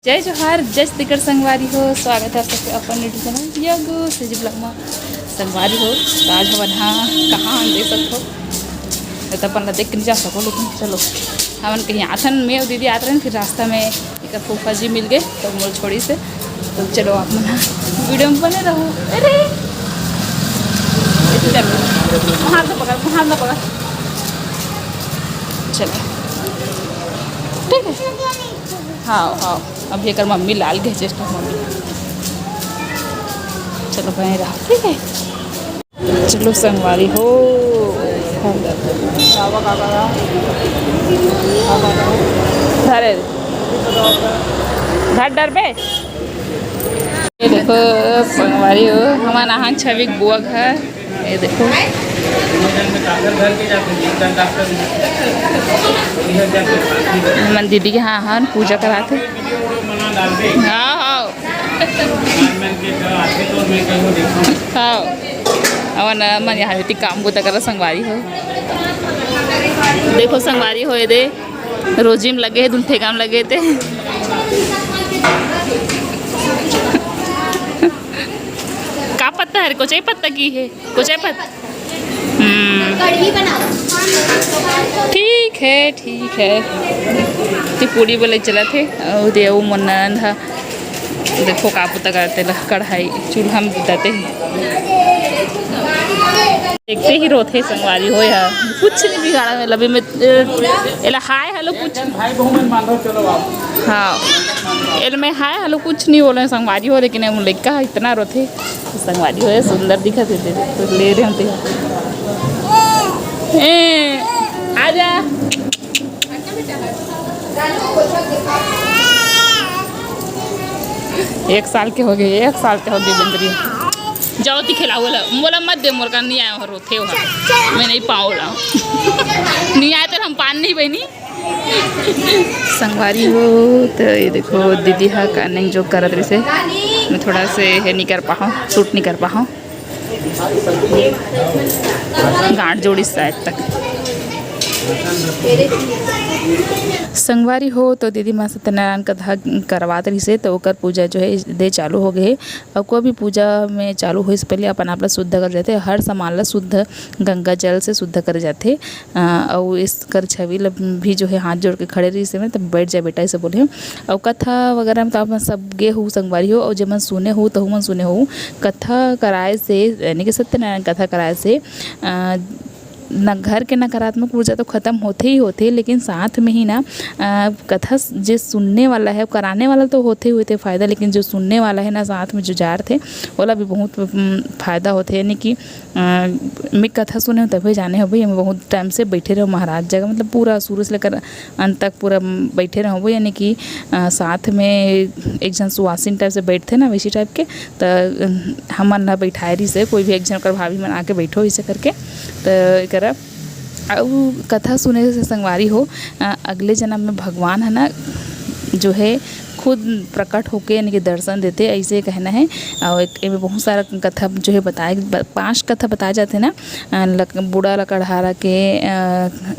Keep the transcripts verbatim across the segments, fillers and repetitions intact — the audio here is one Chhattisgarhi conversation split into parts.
जय जोहार, जय छत्तीसगढ़ संगवारी हो, स्वागत है आप सबके अपन YouTube चैनल यागो से जी ब्लॉग में। संगवारी हो, तो आज हमन हा कहाँ हम देख सकत हो, नहीं तो अपन ला देख के नहीं जा सको, लेकिन चलो, हमन कहीं आथन, मैं अउ दीदी आत रहन, फिर रास्ता में एकर फूफा जी मिल गए, तो मोर छोड़ी से, तो चलो आप मन हा वीडियो में बने रहो। अरे, चलो, हाथ में पकड़, हाथ में पकड़, चलो, ठीक है। हाँ, हाँ, अभी एकर मम्मी लाल गए, चेष्टा मम्मी। चलो, बने रहो, ठीक है। चलो, संगवारी हो। अरे, घर डर पे। ये देखो, संगवारी हो, हमार आहान छवि के बुआ घर। ये देखो, हमन दीदी के यहाँ आहान पूजा करात हे। हाँ, हाँ। हाँ। अवन मन यहाँ इतनी काम बुता करा संगवारी हो। देखो संगवारी हो, ये दे रोजी में लगे हे, दुन ठेका में लगे थे। का पत्ता है? कोचई पत्ता की है? कोचई पत्ता। हम्म। कढ़ी बनाओ। ठीक है, ठीक है। ते पूड़ी वाले चलत हे। अउ दे अउ मन नंद हा। देखो का पुता करते ला, कढ़ाई चूल्हा में बुताते हे। देखते ही रोथे संगवारी हो या। कुछ नहीं बिगाड़ा में लबी में, ए, एला हाय हेलो कुछ। भाई बहू मन बांधो, चलो आप। हाँ। एल में हाय हेलो कुछ नहीं बोले संगवारी हो, लेकिन हम लइका इतना रोथे। संगवारी हो, सुंदर दिखत हे, दे, दे, तो ले रहे हम ते। ए, आजा। एक साल के हो गए, एक साल के हो गए बंदरी। जाओ ती खिलाओ ला, मोला मत दे, मोर का नहीं आया हो, रोथे हो। मैं नहीं पाओ ला। नहीं आए तो हम पान नहीं बहनी। संगवारी हो, तो ये देखो, दीदी हा का नहीं जो करत रहिसे, मैं थोड़ा से हे नहीं कर पाहूँ, शूट नहीं कर पाहूँ। गांठ जोड़ी शायद तक। संगवारी हो, तो दीदी माँ सत्यनारायण कथा करवात रहिसे, तो ओकर पूजा जो है दे चालू हो गए। अउ कोई भी पूजा में चालू होए से पहले अपन आप ला शुद्ध कर जाते, हर सामान ला शुद्ध गंगा जल से शुद्ध करे जाथे। अ, अउ एकर छवि ल भी जो है हाथ जोड़ के खड़े रहिस हे, तब बैठ जा बेटा, ऐसे बोले। अउ कथा वगैरह में तो आप मन सब गे हो संगवारी हो, अउ जेमन सुने हो, तहु मन सुने हो, कथा कराए से, यानी कि सत्यनारायण कथा कराए से, अ, न घर के नकारात्मक ऊर्जा तो खत्म होथे ही होथे, लेकिन साथ में ही ना, अ, कथा स-, जे सुनने वाला है, कराने वाला तो होथे ही होथे फायदा, लेकिन जो सुनने वाला है ना, साथ में जो जार थे, ओला भी बहुत, उम, फायदा होथे। यानी कि अ, मैं कथा सुने हूँ तभी जाने हो भाई, हम बहुत टाइम से बैठे रहो महाराज जगह, मतलब पूरा शुरू से लेकर अंत तक पूरा बैठे रहो भाई, यानी कि, अ, साथ में एक जन सुवासिन टाइप से बैठते ना, वैसी टाइप के, तो हमन ला बैठाए रहिस हे, कोई भी एक जन कर भाभी मन आके बैठो, ऐसे करके। तो एकरा अउ कथा सुने से संगवारी हो, अ, अगले जन्म में भगवान है ना, जो है, खुद प्रकट होके यानी कि दर्शन देथे, ऐसे कहना है। और एक, एमे बहुत सारा कथा जो है बताए, ब-, पांच कथा बताए जाते ना, अ, लक-, बूढ़ा लकड़हारा के, अ,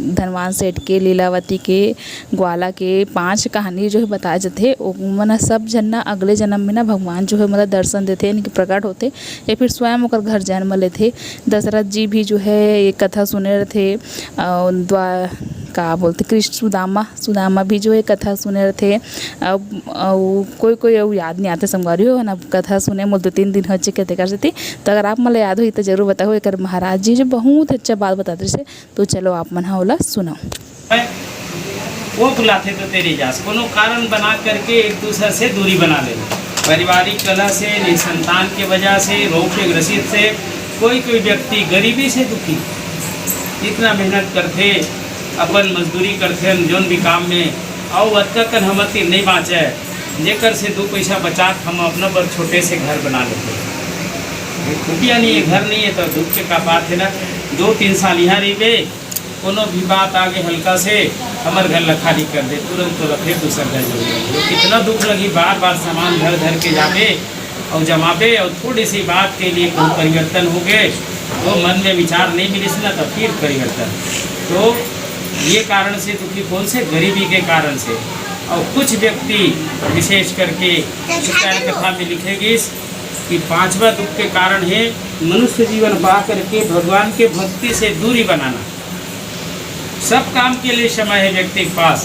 धनवान सेठ के, लीलावती के, ग्वाला के, पांच कहानी जो है बताए जाते। ओमन सब जन ना अगले जन्म में ना भगवान जो है मतलब दर्शन देथे, यानी कि प्रकट होथे, या फिर स्वयं ओकर घर जन्म लेथे। दशरथ जी भी जो है ये कथा सुने रहथे, अ, द्वा-, का बोलते, कृष्ण सुदामा सुदामा भी जो है कथा सुने रथे। अउ, अउ कोई कोई अउ याद नहीं आते संगवारी हो, है ना, कथा सुने मोल दो तीन दिन हो चुके तेकर सेती। तो अगर आप मन ला याद होही तो जरूर बताओ। एकर महाराज जी जो बहुत अच्छा बात बताते रहिसे, तो चलो आप मन हा ओला सुनाओ। वो बुलाते तो तेरे जास, कोनो कारण बना करके एक दूसरे से दूरी बना ले, पारिवारिक कलह से, निसंतान के वजह से, रोग से ग्रसित से, कोई कोई व्यक्ति गरीबी से दुखी, इतना मेहनत करथे, अपन मजदूरी करथे, जोन भी काम में, अउ अतका कन हमर तीर नइ बाँचय, जेकर से दू पइसा बचात हम अपना बर छोटे से घर बना लेथन। कुटिया नइ हे, घर नइ हे, त दुख के का बात हे ना। दो तीन साल इहाँ रहिबे, कोनो भी बात आगे हल्का से, हमर घर ला खाली कर दे, तुरंत तोला फेर दूसर घर जरूरत हे। कितना दुख लगही, बार-बार सामान धर-धर के जाबे, अउ जमाबे अउ थोड़ी सी बात के लिए कहूँ परिवर्तन हो गए, तो मन में विचार नहीं मिलिस ना, तो फिर परिवर्तन। तो ये कारण से दुखी कौन से? गरीबी के कारण से। और कुछ व्यक्ति विशेष करके सत्यान कथा में लिखे गिस कि पांचवा दुख के कारण हे मनुष्य जीवन पा करके भगवान के भक्ति से दूरी बनाना। सब काम के लिए समय है व्यक्ति के पास,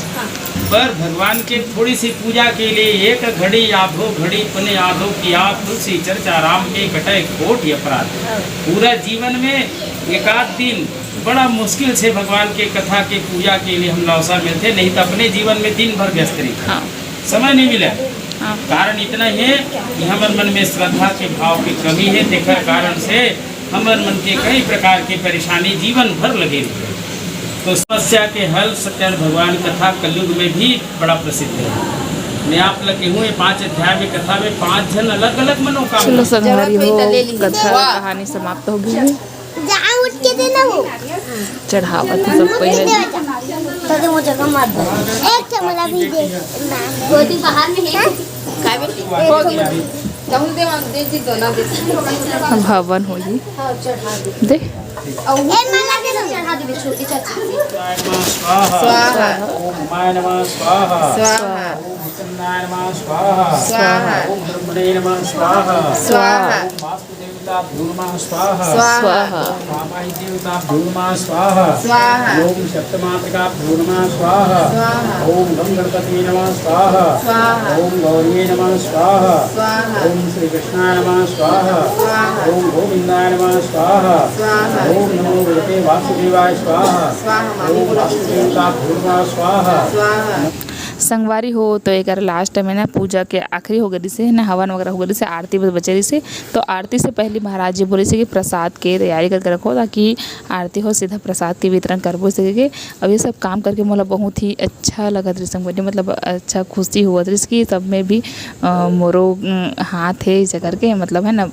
पर भगवान के थोड़ी सी पूजा के लिए एक घड़ी आधो घड़ी पने आधो की आप तुलसी चर्चा राम के कटे कोटि अपराध। पूरा जीवन में एक आध दिन बड़ा मुश्किल से भगवान के कथा के पूजा के लिए हमला अवसर मिलथे, नहीं तो अपने जीवन में दिन भर व्यस्त रही। हाँ। समय नहीं मिले। हाँ। कारण इतना ही है कि हमर मन में श्रद्धा के भाव के कमी है, तेकर कारण से हमर मन के कई प्रकार के परेशानी जीवन भर लगे रही। तो समस्या के हल सत्यान भगवान कथा कलयुग में भी बड़ा प्रसिद्ध है। मैं आप लगे हूँ, ये पांच अध्याय में कथा में पांच जन अलग अलग मनोकामना। चलो संगवारी हो, कथा कहानी समाप्त हो गई है। जहाँ उठ के देना वो। चढ़ावत है सब कोई है। तो तुम मुझे को मत दो। एक चमड़ा भी दे। गोदी बाहर में है। काय बोल? एक चमड़ा। कहूँ दे, वहाँ दे दी, दो ना दे। अब हवन होई। हाँ, चढ़ा दे। दे। और ए, माला दे दो। चढ़ा दे, छोटी चाची। स्वाहा। स्वाहा। ओम उमाय नमः स्वाहा। स्वाहा। ओम प्रसन्नाय नमः स्वाहा। स्वाहा। ओम ब्रह्मणे नमः स्वाहा। स्वाहा। ओम वास्तु देवताभ्यो नमः स्वाहा। स्वाहा। ओम वामाहि देवताभ्यो नमः स्वाहा। स्वाहा। ओम सप्तमातृकाभ्यो नमः स्वाहा। स्वाहा। ओम गं गणपतये नमः स्वाहा। स्वाहा। ओम गौरिये नमः स्वाहा। स्वाहा। ओम श्री कृष्णाय नमः स्वाहा। स्वाहा। ओम गोविंदाय नमः स्वाहा। स्वाहा। ओम नमो भगवते वासुदेवाय स्वाहा। स्वाहा। ओम वास्तु देवताभ्यो नमः स्वाहा। स्वाहा। संगवारी हो, तो एकर लास्ट में ना पूजा के आखिरी हो गए से ना, हवन वगैरह हो गए से, आरती बस बचे रही से। तो आरती से पहले महाराज जी बोले से कि प्रसाद के तैयारी करके रखो, ताकि आरती हो सीधा प्रसाद के वितरण करबो सके। अब ये सब काम करके मोला बहुत ही अच्छा लगत रही संगवारी, मतलब अच्छा खुशी हुआ रही कि सब में भी अ, मोरो अम, हाथ है ऐसे करके, मतलब है ना,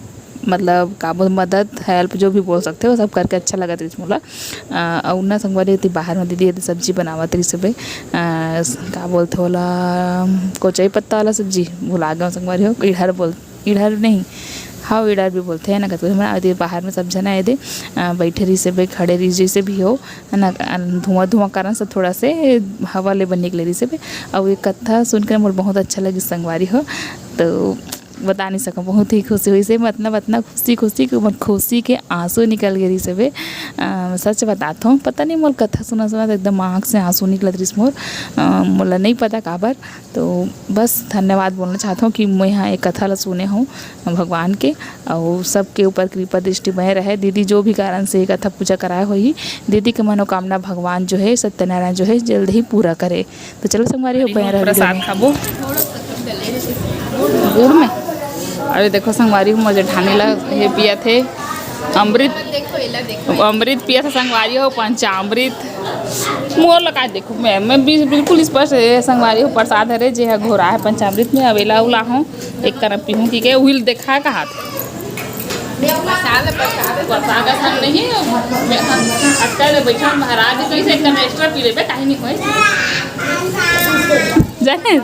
मतलब का बोल, मदद, हेल्प जो भी बोल सकते हो, सब करके अच्छा लगत रही मोला। अ, अउ ना संगवारी होती बाहर में दीदी एदे सब्जी बनावत रही सबे, अ, का बोलथे ओला, कोचई पत्ता वाला सब्जी, भुला गए संगवारी हो, इड़हर बोल, इड़हर नहीं, हाँ इड़हर भी बोलथे है ना, कतको हमर एदे बाहर में सब झना एदे, अ, बैठे रही सबे, खड़े रही जैसे भी हो है ना, अ, धुआं धुआं कारण से थोड़ा से हवा ले बन निकले रही सबे। अउ ये कथा सुनकर मोर बहुत अच्छा लगी संगवारी हो, तो बता नहीं सकूँ, बहुत ही खुशी हुई से, मतलब अतना खुशी, खुशी के, खुशी के आंसू निकल गए रही सबे। अ, सच बतात हूँ, पता नहीं मोर कथा सुना सुना तो एकदम आँख से आंसू निकलत रही मोर। अ, मोला नहीं पता काबर, तो बस धन्यवाद बोलना चाहत हूँ कि मैं यहाँ एक कथा ला सुने हूँ भगवान के, और सबके ऊपर कृपा दृष्टि बने रहे। दीदी जो भी कारण से ये कथा पूजा कराए हुई, दीदी के मनोकामना भगवान जो है सत्यनारायण जो है जल्द ही पूरा करे। तो चलो संगवारी हो, बने रहो प्रसाद खाबो गुड़ में। अरे देखो संगवारी हो, मोर जेठानी ला ये पिया थे अमृत, अमृत पिया था संगवारी हो, पंचामृत। मोर ला का देखो, मैं, मैं बि-, बिल्कुल स्पष्ट है संगवारी हो, प्रसाद हरे जे ह घोरा है पंचामृत में, अवेला उला हूँ एक तरफ पीहूँ की के उहिल देखा कहा थे। प्रसाद, प्रसाद, प्रसाद असन नहीं, अटका ले बैठा महाराज जी, तो इसे एकदम एक्स्ट्रा पी लेबे, काहे नहीं होए। जाने?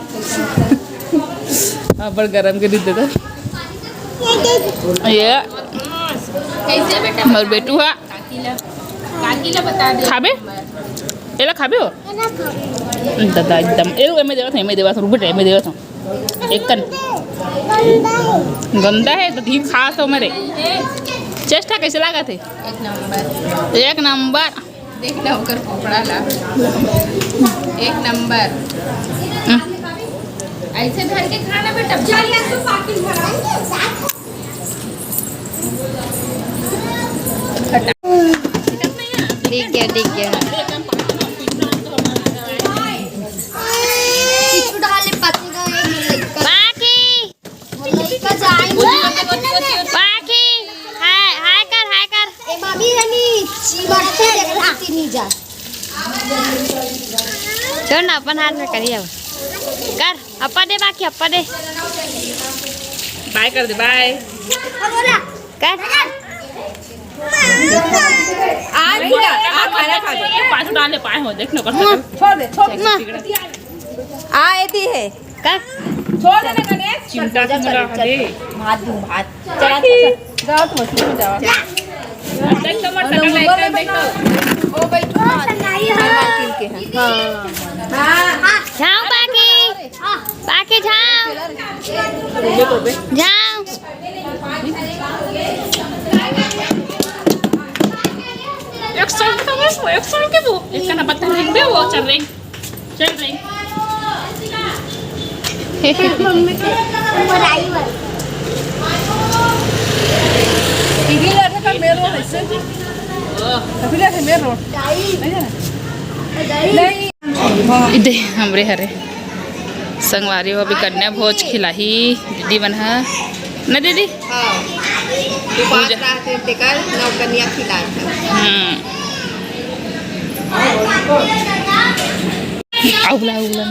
हाँ, बड़ गरम के दे देता। ये कैसे बेटा? मोर बेटू हा। काकी ला, काकी ला बता दे। खाबे? एला खाबे हो? दादा एकदम, ए, एमे देवत हूँ, एमे देवत हूँ, रुक बेटा, एमे देवत हूँ। एक कन। गंदा है तो ठीक खा तो मेरे। चेष्टा कैसे लागत है? एक नंबर। एक नंबर। देख ला ओकर पोपड़ा ला। एक नंबर। हम्म। ऐसे धर के खाना बेटा। ठीक है, ठीक है। किचू डाले पतंगा ये लड़का। बाकी। लड़का जाएंगे। बाकी। हाय, हाय कर, हाय कर। ए, भाभी रानी, चीमट से देखती नहीं जा। छोड़ ना, अपन हाथ में करिए अब। कर, अप्पा दे, बाकी अप्पा दे। बाय कर दे, बाय। कर। आज पूरा, आ खाना खा ले। पाँच डाले पाए हो, देख ना, कर सकल। छोड़ दे, छोड़ दे। आ, एती है। कर। छोड़ दे ना, गणेश। चिमटा से मिला दे। भात दूँ, भात। चला, चला, चला। जाओ तुम, तुम जाओ। देख तो मत सकल, एकदम देख तो। ओ भाई, हाँ, संगाई, हाँ। मालकिन के हैं। हाँ। हाँ। जाओ बाकी। आके झांव। झांव। एक सौ के तो बस, एक सौ के वो। एक का ना पत्ता नहीं दे, वो चल रही। चल रही। मम्मी को बनाई बस। इधर आके का मेरे रोड है, सर। अभी आके मेरे रोड। नहीं जाना? नहीं। इदे हमरे हरे संगवारी हो, अभी कन्या भोज खिलाही दीदी मन ह, न दीदी? हाँ। उपास पूजा। रहते तेकर नौकन्या खिलात हे। हम्म। अउला, अउला।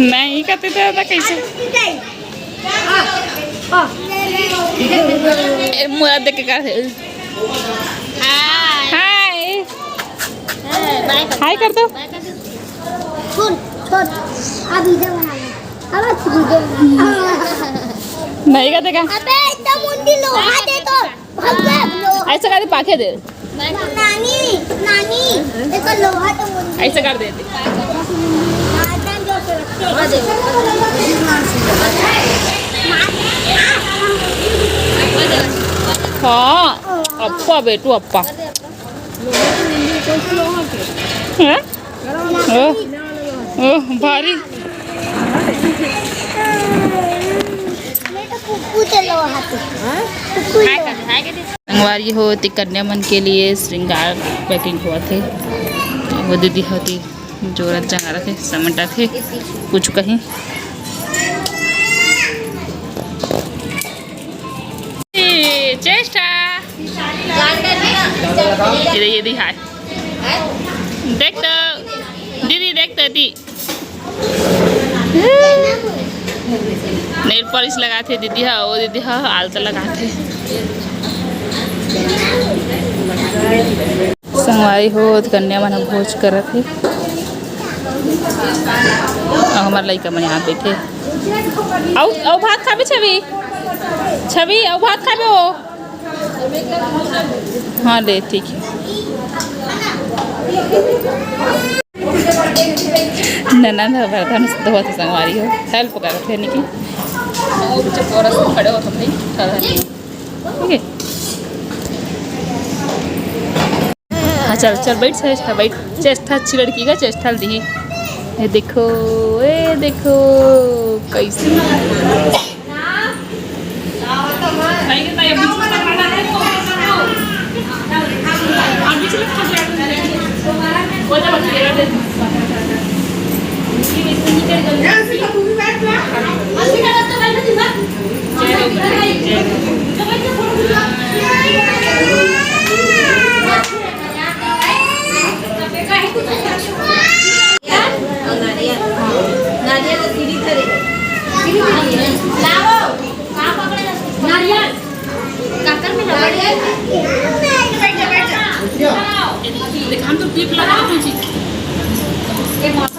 नहीं करते थे, कैसे? ए, मुआ देख के का है? हाय। हाय कर दो। सुन, छोड़। अब इधर बना ले। अब वीडियो बना। नहीं का देखा? अबे, एकदम उंडी लोहा दे तो। भाग जा, लोहा। ऐसा कर दे, पाखे दे। नानी, नानी, देखो लोहा तो मुंडी। ऐसा कर दे। मारदान जो से रखते हैं। हाँ, अप्पा बेटू अप्पा। हैं? ओह, ओह, भारी। मैं तो कुकू चलो वहाँ पे। कुकू चलो। संगवारी हो, ते कन्या मन के लिए श्रृंगार packing होवत हे। वो दीदी होती जोरत जंगारत हे, समेटत हे, कुछ कहीं। ए, चेष्टा। ये दे, ये दे, हाय। देख तो, दीदी, देख तो, दी। Nail polish लगाथे दीदी हा, वो दीदी हा आलता लगाथे। संगवारी हो, कन्या मन भोज करत हे। अउ हमर लइका मन यहाँ बैठे। अउ, अउ भात खाबे छवि? छवि, अउ भात खाबे हो? हाँ, ले, ठीक है। ननद ह बर्तन धोवत हे संगवारी हो, help करत हे निकी। ओ, पीछे कोरस में खड़े हो तो भाई, खड़ा नहीं। ठीक है। हाँ, चल, चल, बैठ, चेष्टा, बैठ। चेष्टा अच्छी लड़की का, चेष्टा दी। ये देखो, ये देखो, कैसे। नारियल, नारियल सीढ़ी धरे। नारियल। काकर में नारियल। देख, हम तो टीप लगा दो जी। ये मौसम।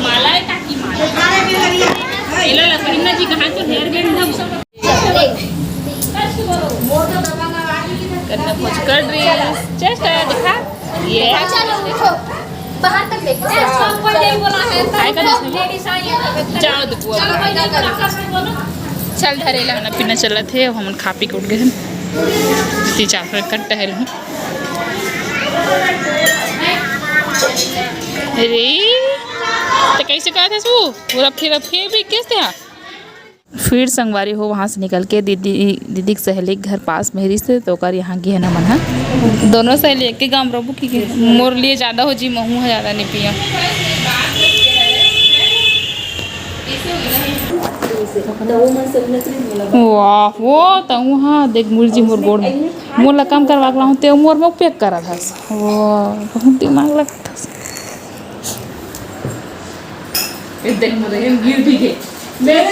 माला है काकी, माला। एला ला पहिनना जी, कहाँ तो हेयर बैंड धम। कन्या भोज कर रही है। चेष्टा है, दिखा। ये। चलो, उठो। बाहर तक देखो। चलो, ऊपर नहीं बोला है। काय कर रही है? लेडीज आई है। जाओ, दुबुआ। चलो, कोई नहीं बोला, बोलो। चल, धरे ला। खाना पीना चलत हे, हमन खा पी के उठ गए हन। ती चार पर कट टहल हूँ। अरे, तो कैसे कहा था तू? पूरा फिर, फिर भी कैसे? फिर संगवारी हो, वहाँ से निकल के दीदी, दीदी के सहेली के घर पास में रहिस हे, तो ओकर यहाँ गे हन हमन ह। दोनों सहेली एक गाँव रबू की गे, मोर लिए ज्यादा हो जी, महू ह ज्यादा नहीं पिया। वाह, वो तहूँ हा देख मुरजी मोर गोड़ में, मोर ला कम करवा के लाहूँ, ते मोर में उपयोग करत हस। वाह, बहुत दिमाग लगत हस। ए, देख, मोर एम गिर भी गए। मेरे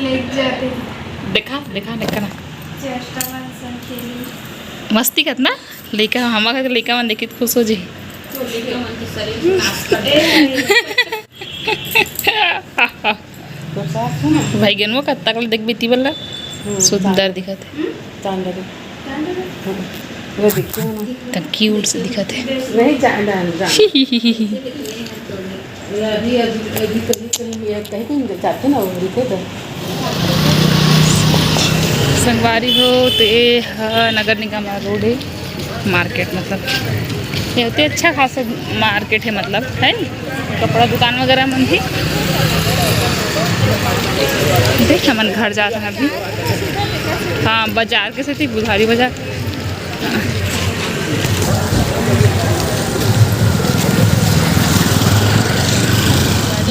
ले जाते। देखा, देखा, देखा ना। चेष्टा मन संग खेली। मस्ती करना। लइका, हमर घर के लइका मन देखित खुश हो जी। भाई गेनवा कत्ता कल देख बीती बल्ला। सुंदर दिखत हे। चांद दे। वो देखते हैं ना। त क्यूट से दिखत हे। नहीं, चांद है, चांद। अभी, अभी, अभी कहीं, कहीं, कहीं, कहीं जाते ना, वो रुके तो। संगवारी हो, तो ये ह नगर निगम रोड हे, मार्केट मतलब, ये होते अच्छा खासा मार्केट हे मतलब, है नी? कपड़ा दुकान वगैरह मन भी। देख, हमन घर जात हन अभी। हाँ, बाजार के सेती बुधारी बाजार।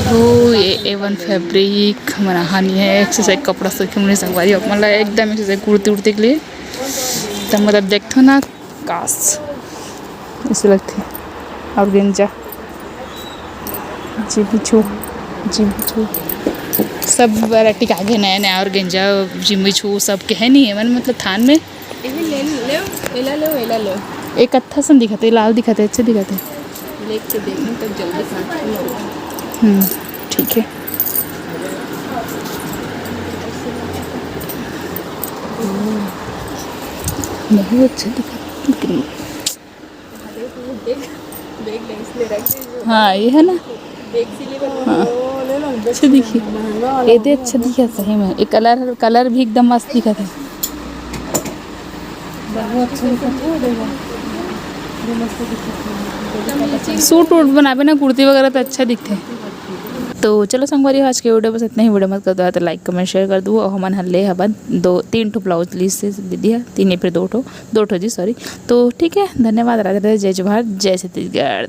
ओ, ये एवन फैब्रिक हमन आहान हे, एक्सरसाइज कपड़ा सखी मन संगवारी, अपन ला एकदम एक्सरसाइज कुर्ती उर्ती के लिए। त मतलब देखथो ना, काश, ऐसे लगथे। Organza, Jimmy Choo, Jimmy Choo, सब वैरायटी के आगे नया नया Organza, जिमी चू सब के है नहीं, एमन मतलब थान में। एहे ले ले, एला ले, एला ले। एक कत्था सन दिखत हे, लाल दिखत हे, अच्छे दिखत हे। लेके देखने तक जल्दी काट। हम्म, ठीक है। बहुत अच्छा दिखत हे। हाँ, ये है ना। हाँ, अच्छा दिखे। ये दे अच्छा दिखे सही में। ये कलर, कलर भी एकदम मस्त दिखत हे। सूट वूट बनाबे ना, कुर्ती वगैरह तो अच्छा दिखथे। तो चलो संगवारी, आज के वीडियो बस इतना ही। वीडियो मत कर दो तो लाइक, कमेंट, शेयर कर दो। और हमन हल्ले हबन दो तीन ठो ब्लाउज लीस हे दीदी ह, तीन या फिर दो ठो, दो ठो जी, सॉरी। तो ठीक है, धन्यवाद, राधे राधे, जय जोहार, जय छत्तीसगढ़।